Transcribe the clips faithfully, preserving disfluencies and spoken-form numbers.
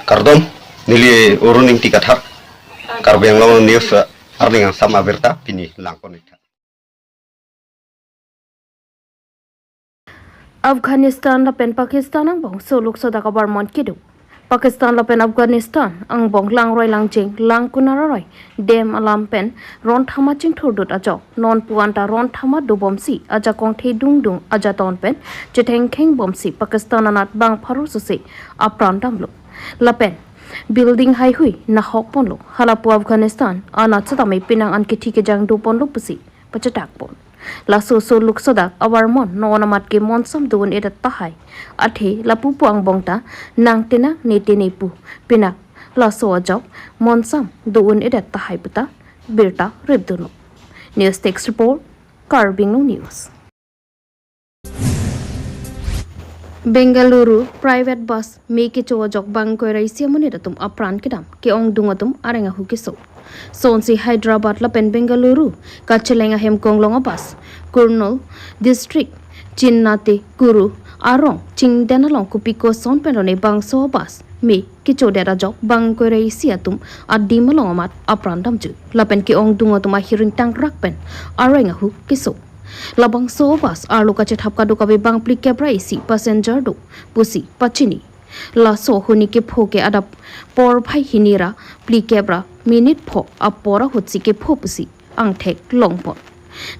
Kardom, neli Arun Ingti Kathar, Karbi Anglong News, eh, arni kangsam abirta pini langpon-ik tha. Afghanistan lapen Pakistan angbong so luksodak avarmon kedo. Pakistan lapen Afghanistan angbong langroi langjeng langkunar aroi dam alam pen ron thama chingthurdut ajok non puan ta ron thama dobomsi ajakong thedungdung ajaton pen chethengkheng bomsi Pakistan anat bang pharo sose apran damlo. Lapen building haihui nahok ponlo. Halapu Afghanistan anat setame penang an kithi kejang doponlo pusi pachetak pon. Laso so luksodak avarmon non amat ke monsam do-un-edet tahai. Athe lapu pu angbong ta nang tenang ne tene pu pinak laso ajok monsam do-un-edet tahai puta birta ripdunlo. News Desk Report, Karbi Anglong News. Bengaluru private bus me kecho ajok bang ingkoi ra isi amonit atum apran kedam, ke-ongdung atum areng ahu keso. Sonsi Hyderabad lapen Bengaluru kacheleng ahem konglong abus Kurnool district Chinnatikuru arong chingden along kopi koson pen rone bangso abus me kechodet ajok bang ingkoi ra isi atum adim along amat apran damjui. Lapen ke-ongdung atum ahiring tangrak pen areng ahu keso. Labangso bus arlo kachethap kadokave bang phlikep ra isi passenger do pusi pachini. Laso ahuni kepho ke adap porphai hini ra phlikep ra minute pho apor ahutsi kepho pusi angthek longpon.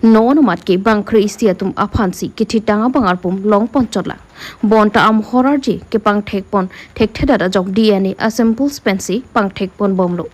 Non amat ke bang kre-isi atum aphansi kethitang abang arpum longpon chotlang. Bonta amhor arje kepangthekpon thekthedet ajok D N A asamples pensi pangthekpon bomlo.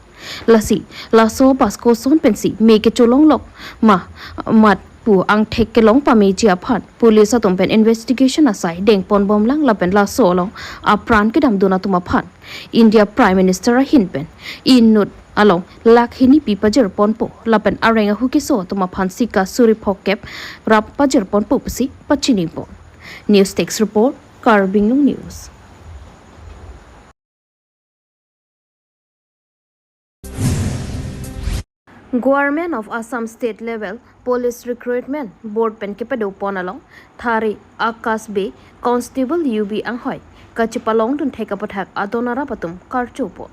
Lasi laso bus koson pensi me kecholonglok ma mat pu angthek kelong pameji aphan police atum pen investigation asai dengpon bomlang lapen laso along apran kedamdun atum aphan India Prime Minister ahin pen inut along lakh hini pi pajirponpo lapen areng ahu keso atum aphan sika suri phokep rap pajirponpo pusi pachinipon. News Desk Report, Karbi Anglong News. Government of Assam State Level Police Recruitment Board pen kepadopon along Thari Akash Bey Constable U B anghoi kachepalongdun thek aputhak adon arap atum karchopon.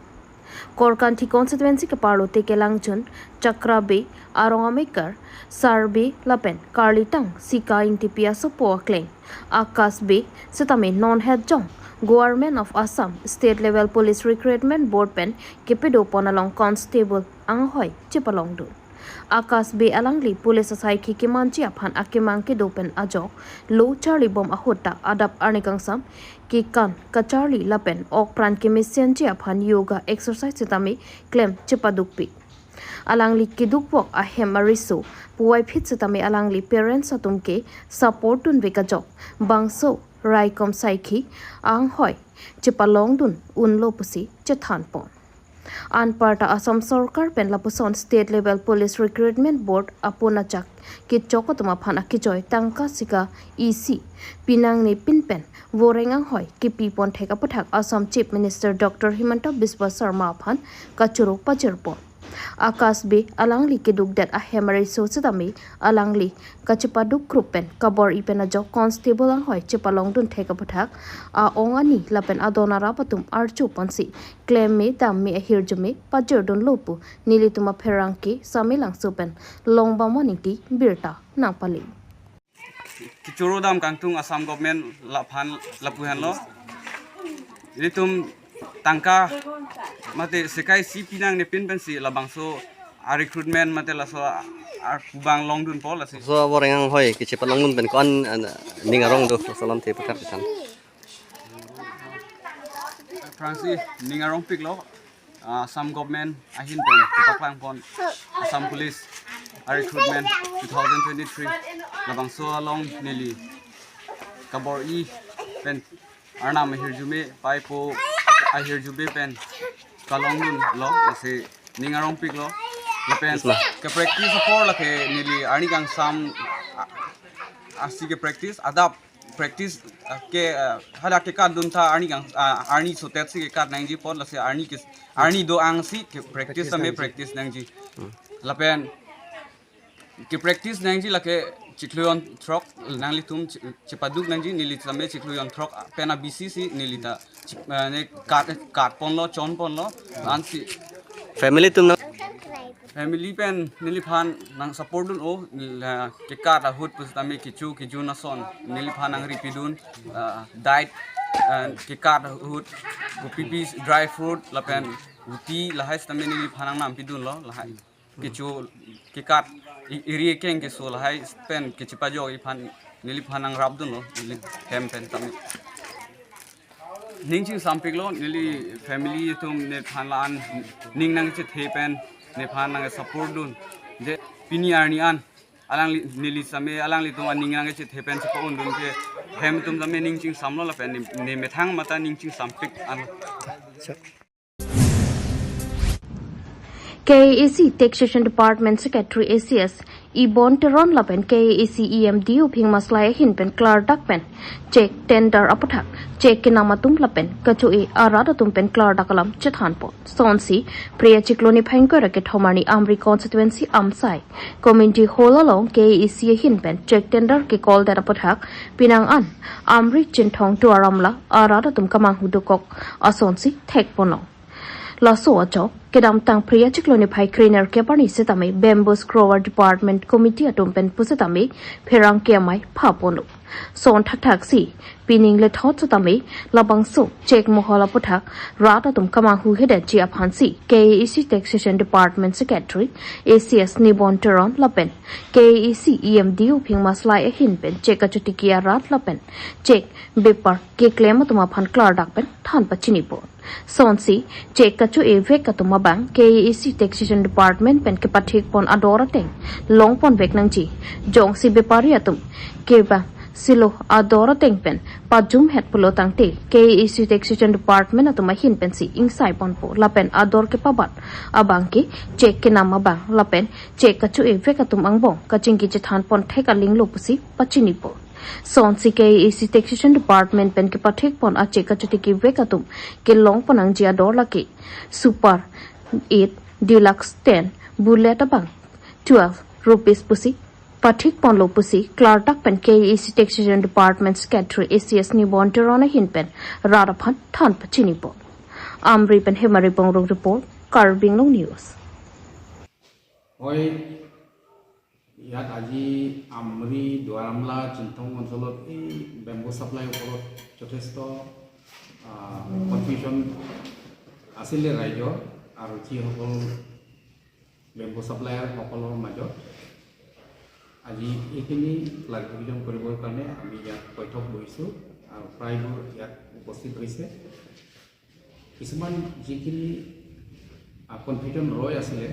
Korkanthi constituency keparlo Tekelangjun, Chakra Bey, Arong Amekar, Sar Bey lapen Karlitang Sika Ingtipi asopo akleng Akash Bey setame non het jong Government of Assam State Level Police Recruitment Board pen kepadopon along constable anghoi chepalongdun. Akash Bey alangli police asaikhi kemanji aphan akemang kedo pen ajok lo charlibom ahut ta adap arni kangsam kekan kacharli lapen okpran kemesenji aphan yoga exercise setame klem chepadukpik. Alangli kedukvok ahem ariso puvoiphit setame alangli parents atum ke support dunvek ajok bangso raikom saikhi anghoi chepalongdun unlo pusi chethanpon. Anparta Assam Sorkar pen lapuson State Level Police Recruitment Board apun achak kechok atum aphan akejoi tangka sika isi pinangnepin pen voreng anghoi kepipon thek aputhak Assam Chief Minister Doctor Himanta Biswa Sarma aphan kachoro pajirpon. Akash Bey alangli kedukdet ahem ariso setame alangli kachepaduk krup pen kabor-i pen ajok constable anghoi chepalongdun thek aputhak a-ong ani lapen adon arap atum archoponsi klem me dam me ahirjume pajirdunlo pu nelitum apherangke Samelangso pen Longbamon Ingti birta nangpale. Kechoro dam kangtung Assam government laphan lapu henlo. Ilitum tangka mate sika isi pinangnepin pensi labangso a-recruitment mate laso a-, a-, kubang longdunpo lasi. So voreng anghoi kachepalongdun pen ko-an, an, ning arong do, laso alamthe pakar chethan. Aphrangsi ning arongpiklo, ah, Assam government ahin pen kepaklangpon Assam Police a-recruitment two thousand twenty-three labangso along neli kabor-i pen arnam ahirjume paipo ahirjume pen kalongdunlo lasi ning arongpiklo lapen ke-practice apor lake neli arni kangsam a-, asi ke-practice adap practice, ah, ke, ah, hadak kekatdun ta arni kang, ah, arni sotet si kekat nangji apot lasi arni ke, arni do-ang si ke-practice tame practice nangji. Lapen ke-practice nangji lake chiklo jonthrok nanglitum che-, chepaduk nangji neli tame chiklo jonthrok pen a-B C si neli ta eh, ne kat, kat ponlo, chon ponlo, ansi family atum nang family pen neliphan nang support dun-o, la, kekat ahut pusitame kecho kejun ason neliphan nangri pidun, ah, diet, eh, kekat ahut, kopi pi dry fruit lapen uti lahai sitame neliphan nang nampidunlo lahai. Kecho kekat i-, iri keng keso lahai pen kechipajok iphan neliphan nangrap dunlo, neli hem pen tame. Ning chingsampiklo, neli family atum nephan la-an ning nangchethe pen nephan nang support dun. Je pini arni an alangli, neli same alanglitum aning nangchethe pen chepa-un dun ke hem atum tame ning chingsamlo lapen ne, ne methang mata ning chingsampik an. K A A C Taxation Department Secretary A C S Ibon Teron lapen K A A C E M Diu Phingmaslai ahin pen klardak pen chek tender aputhak chek kenam atum lapen kacho-e arat atum pen klardak alam chethanpon. Sonsi Phre achiklo niphai ingkoi ra kethom arni Amri constituency Amsai community hall along K A A C ahin pen chek tender kekol det aputhak penang an Amri, Chinthong, Duar Amla arat atum kemanghu dokok asonsi thekponlong. Laso achok kedamtang Phre achiklo niphai krenerkep arni sitame Bamboo Grower Department Committee atum pen pusitame pherangke amei phaponlo. Son thakthaksi pining lethot sitame labangso chek mohol aputhak rat atum kemanghuhedetji aphansi K A A C Taxation Department Secretary A C S Nibon Teron lapen K A A C E M Diu Phingmaslai ahin pen chek kachotiki arat lapen chek bepar keklem atum aphan klardak pen than pachinipon. Sonsi chek kacho-e vek atum abang K A A C Taxation Department pen kepathikpon ador ateng longponvek nangji. Jongsi bepari atum keba silo ador ateng pen pajumhet pulo tangte K A A C Taxation Department atum ahin pensi ingsaiponpo lapen ador kepabat abang ke chek kenam abang lapen chek kacho-e vek atum angbong kachingki chethanpon thek alinglo pusi pachinipon. Sonsi K A A C Taxation Department pen kepathikpon achek kachotiki vek atum kelongpon nangji ador lake Super eight, Deluxe ten, Bullet abang twelve rupees pusi pathikponlo pusi klardak pen K A A C Taxation Department Secretary A C S Nibon Teron ahin pen rat aphan than pachinipon. Amri pen Hemari Bongrung report, Karbi Anglong News. Hoi, ইয়াত আজি আমৰি, দুৱাৰামলা, চিনথং অঞ্চলত এই বেম্বু ছাপ্লাইৰ ওপৰত যথেষ্ট, আহ, কনফিউজন আছিলে ৰাইজৰ, আৰু যিসকল বেম্বু ছাপ্লায়াৰসকলৰ মাজত আজি এইখিনি ক্লাৰিফিকেশ্যন কৰিবৰ কাৰণে আমি ইয়াত বৈঠক বহিছোঁ আৰু প্ৰায়বোৰ ইয়াত উপস্থিত হৈছে। কিছুমান যিখিনি, আহ, কনফিউজন ৰৈ আছিলে,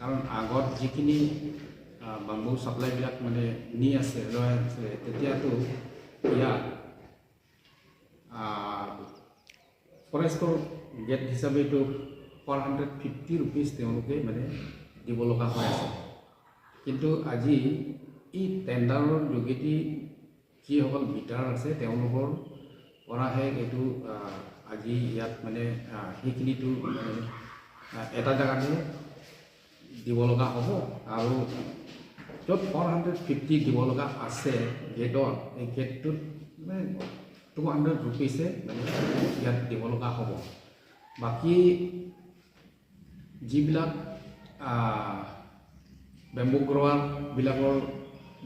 কাৰণ আগত যিখিনি, আহ, বাম্বু ছাপ্লাইবিলাক মানে নি আছে, লৈ আছে, তেতিয়াতো ইয়াত, আহ, ফৰেষ্টৰ গেট হিচাপে এইটো ফ'ৰ হাণ্ড্ৰেড ফিফটি ৰুপিজ তেওঁলোকে মানে দিব লগা হৈ আছে। কিন্তু আজি এই টেণ্ডাৰৰ যোগেদি যিসকল বিডাৰ আছে, তেওঁলোকৰ পৰাহে এইটো, আহ, আজি ইয়াত মানে, আহ, সেইখিনিতো মানে, আহ, এটা জেগাতে দিব লগা হ'ব। আৰু য'ত ফ'ৰ হাণ্ড্ৰেড ফিফটি দিব লগা আছে গেটত, এই গেটটোত মানে টু হাণ্ড্ৰেড ৰুপিজে মানে ইয়াত দিব লগা হ'ব। বাকী যিবিলাক, আহ, বেম্বু গ্ৰ'ৱাৰবিলাকৰ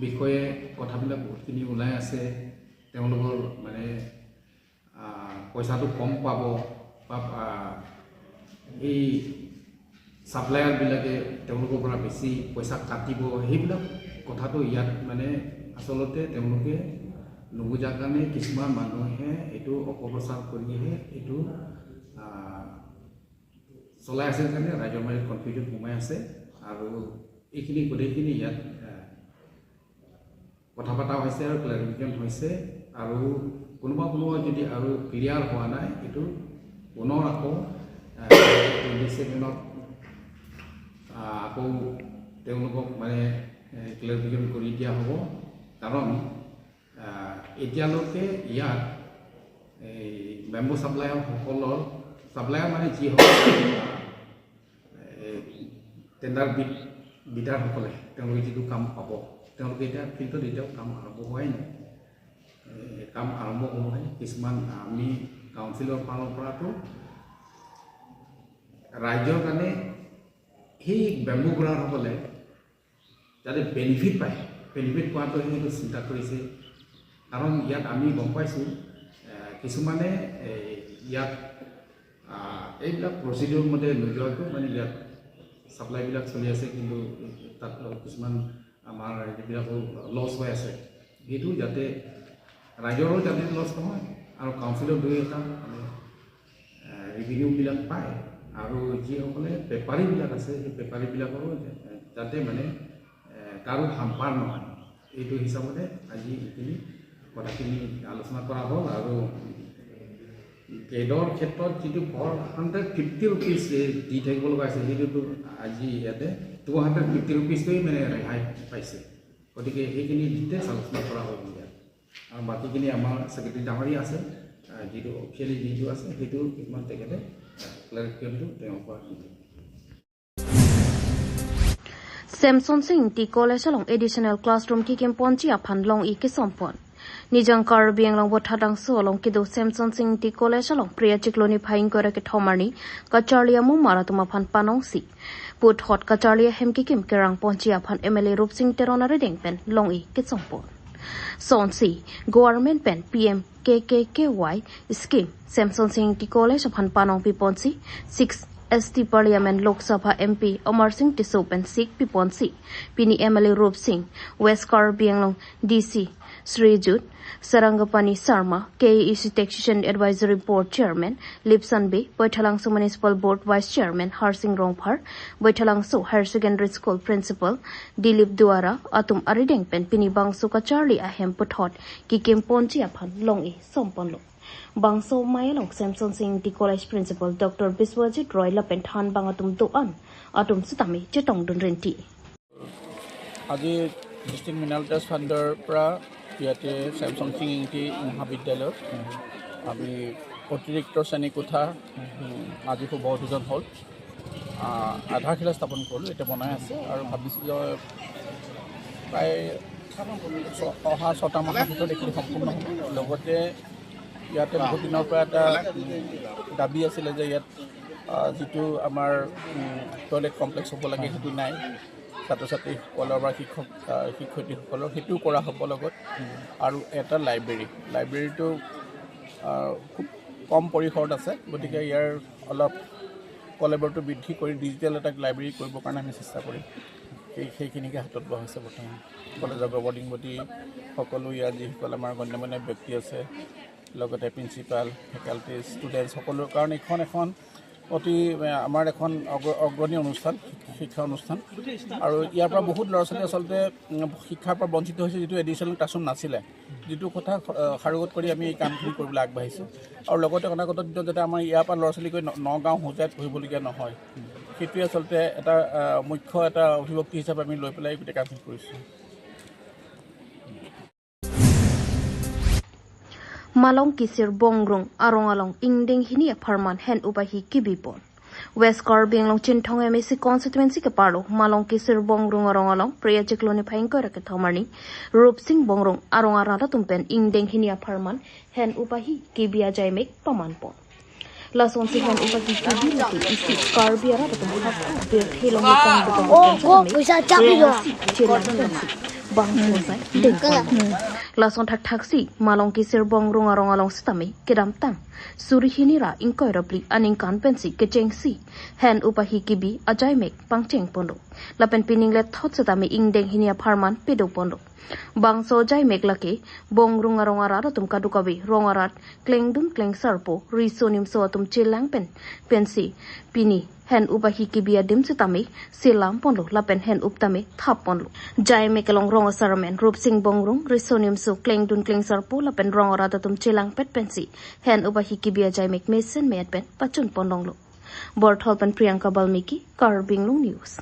বিষয়ে কথাবিলাক বহুতখিনি ওলাই আছে, তেওঁলোকৰ মানে, আহ, পইচাটো কম পাব বা, আহ, এই ছাপ্লায়াৰবিলাকে তেওঁলোকৰ পৰা বেছি পইচা কাটিব, সেইবিলাক কথাটো ইয়াত মানে আচলতে তেওঁলোকে নুবুজাৰ কাৰণে কিছুমান মানুহে এইটো অপপ্ৰচাৰ কৰিহে এইটো, আহ, চলাই আছে কাৰণে ৰাইজৰ মাজত কনফিউজন সোমাই আছে। আৰু এইখিনি গোটেইখিনি ইয়াত, আহ, কথা পতা হৈছে আৰু ক্লেৰিফিকেশ্যন হৈছে। আৰু কোনোবা কোনোবা যদি আৰু ক্লিয়াৰ হোৱা নাই, এইটো পুনৰ আকৌ, আহ, টুৱেণ্টি ছেভেনত, আহ, আকৌ তেওঁলোকক মানে, এ, ক্লেৰিফিকেশ্যন কৰি দিয়া হ'ব। কাৰণ, আহ, এতিয়ালৈকে ইয়াত এই বেম্বু ছাপ্লায়াৰসকলৰ, ছাপ্লায়াৰ মানে যিসকল, এ, টেণ্ডাৰ বিড, বিডাৰসকলে তেওঁলোকে যিটো কাম পাব, তেওঁলোকে এতিয়া ফিল্ডত এতিয়াও কাম আৰম্ভ হোৱাই নাই। এ, কাম আৰম্ভ হ'ব লাগে। কিছুমান আমি কাউন্সিলৰ ফালৰ পৰাতো ৰাইজৰ কাৰণে সেই বেম্বু গ্ৰাউণ্ডসকলে যাতে বেনিফিট পায়, বেনিফিট পোৱাটো সেইটো চিন্তা কৰিছে। কাৰণ ইয়াত আমি গম পাইছোঁ, এ, কিছুমানে, এ, ইয়াত, আ, এইবিলাক প্ৰচিডিউৰ মতে নোযোৱাকৈ মানে ইয়াত ছাপ্লাইবিলাক চলি আছে, কিন্তু তাত কিছুমান আমাৰ যিবিলাকো লছ হৈ আছে, সেইটো যাতে ৰাইজৰো যাতে লছ নহয় আৰু কাউন্সিলৰ দুই এটা মানে, এ, ৰেভিনিউবিলাক পায় আৰু যিসকলে বেপাৰীবিলাক আছে, সেই বেপাৰীবিলাকৰো যাতে মানে, এ, কাৰো হাম্পাৰ নহয়, এইটো হিচাপতে আজি এইখিনি কথাখিনি আলোচনা কৰা হ'ল। আৰু কেডৰ ক্ষেত্ৰত যিটো ফ'ৰ হাণ্ড্ৰেড ফিফটি ৰুপিজ দি থাকিব লগা হৈছে, সেইটোতো আজি ইয়াতে টু হাণ্ড্ৰেড ফিফটি ৰুপিজকৈ মানে ৰেহাই পাইছে। গতিকে সেইখিনি ডিটেইলছ আলোচনা কৰা হ'ল ইয়াত। আৰু বাকীখিনি আমাৰ ছেক্ৰেটাৰী ডাঙৰীয়া আছে, আহ, যিটো অফিচিয়েলি যিটো আছে, সেইটো কিছুমান তেখেতে, আহ, ক্লেৰিফিকেশ্যনটো তেওঁৰ পৰা দিব। Semsonsing Ingti College along additional classroom kikim ponji aphan long-i kesompon. Nijang Karbi Anglong Bothatangso along kedo Semsonsing Ingti College along Phre achiklo niphai ingkoi ra kethom arni kacharli amumar atum aphan panongsi puthot kacharli ahem kikim kerang ponji aphan M L A Rupsing Teron arideng pen long-i kesompon. Sonsi government pen P M K K K Y scheme Semsonsing Ingti College aphan panong piponsi, six S T Parliament Lok Sabha M P Amarsing Tisso pen sik piponsi, pini M L A Rupsing, West Karbi Anglong D C Srijut, Sarangapani Sarma, K A A C Taxation Advisory Board Chairman Lipson Bey, Baithalangso Municipal Board Vice Chairman Harsing Rongphar, Baithalangso Higher Secondary School Principal Dilip Duara atum arideng pen pini bangso kacharli ahem puthot kikim ponji aphan long-i somponlo. Bangso amei along Semsonsing Ingti College Principal Doctor Biswajit Roy lapen thanbang atum do-an atum sitame chetongdun rinti. আজি district mineral test ফাণ্ডৰ পৰা ইয়াতে ছেমছনসিং ইংতি মহাবিদ্যালয়ত আমি অতিৰিক্ত শ্ৰেণীকোঠা, উম, আজি শুভ উদ্বোধন হ'ল। আহ, আধাৰশিলা স্থাপন কৰিলোঁ, এতিয়া বনাই আছে আৰু ভাবিছোঁ যে প্ৰায় ছ-, অহা ছটা মাহৰ ভিতৰত এইখিনি সম্পূৰ্ণ হ'ব। লগতে ইয়াতে বহুত দিনৰ পৰা এটা, উম, দাবী আছিলে যে ইয়াত, আহ, যিটো আমাৰ, উম, টয়লেট কমপ্লেক্স হ'ব লাগে, সেইটো নাই। ছাত্ৰ ছাত্ৰীসকলৰ বা শিক্ষক, আহ, শিক্ষয়িত্ৰীসকলৰ সেইটোও কৰা হ'ব লগত। আৰু এটা লাইব্ৰেৰী, লাইব্ৰেৰীটো, আহ, খুব কম পৰিসৰত আছে, গতিকে ইয়াৰ অলপ কলেবৰটো বৃদ্ধি কৰি ডিজিটেল এটা লাইব্ৰেৰী কৰিবৰ কাৰণে আমি চেষ্টা কৰিম। সেই, সেইখিনিকে হাতত লোৱা হৈছে বৰ্তমান। কলেজৰ গভৰ্ণিং বডি সকলো ইয়াৰ যিসকল আমাৰ গণ্য মান্য ব্যক্তি আছে, লগতে প্ৰিন্সিপাল, ফেকাল্টি, ষ্টুডেণ্টছ সকলোৰ কাৰণে এইখন এখন অতি, এ, আমাৰ এখন অগ্ৰ-, অগ্ৰণী অনুষ্ঠান, শিক্ষা অনুষ্ঠান। আৰু ইয়াৰ পৰা বহুত ল'ৰা ছোৱালী আচলতে, উম, শিক্ষাৰ পৰা বঞ্চিত হৈছে, যিটো এডিশ্যনেল ক্লাছৰুম নাছিলে, যিটো কথা, আ, সাৰোগত কৰি আমি এই কামখিনি কৰিবলৈ আগবাঢ়িছোঁ। আৰু লগতে অনাগত দিনত যাতে আমাৰ ইয়াৰ পৰা ল'ৰা ছোৱালী গৈ ন-, নগাঁও হোজাইত পঢ়িবলগীয়া নহয়, সেইটোৱে আচলতে এটা, আ, মুখ্য এটা অভিব্যক্তি হিচাপে আমি লৈ পেলাই গোটেই কামখিনি কৰিছোঁ। Malong Kisir Bongrung arong along ingdeng hini apharman hen upahi kibipon. West Karbi Anglong Chinthong M A C constituency keparlo Malong Kisir Bongrung arong along Phre achiklo niphai ingkoi ra kethom arni Rupsing Bongrung arong arat atum pen ingdeng hini apharman hen upahi kibi ajaimek pamanpon. Lasonsi hen upahi kibi lake isi Karbi arat atum hak birthe long lekang beton Oh, beton oh, sitame puisa chak ni do. Lasonsi chelang pensi bangso asai dengpon. Lason thakthak si Malong Kisir Bongrung arong along sitame kedamtang suri hini ra ingkoi ra phli aningkan pensi kechengsi hen upahi kibi ajaimek pangchengponlo. Lapen pining lethot sitame ingdeng hini apharman pedoponlo. Bangso ajaimek lake Bongrung arong arat atum kadokave rong arat klengdun klengsarpo riso nimso atum chelang pen pensi pini hen upahi kibi adim sitame selamponlo lapen hen up tame thapponlo. Ajaimek along rong asarmen Rupsing Bongrung riso nimso klengdun klengsarpo lapen rong arat atum chelangpet pensi hen upahi kibi ajaimek mesen me-et pen pachunpon longlo. Borthol pen Priyanka Balmiki, Karbi Anglong News.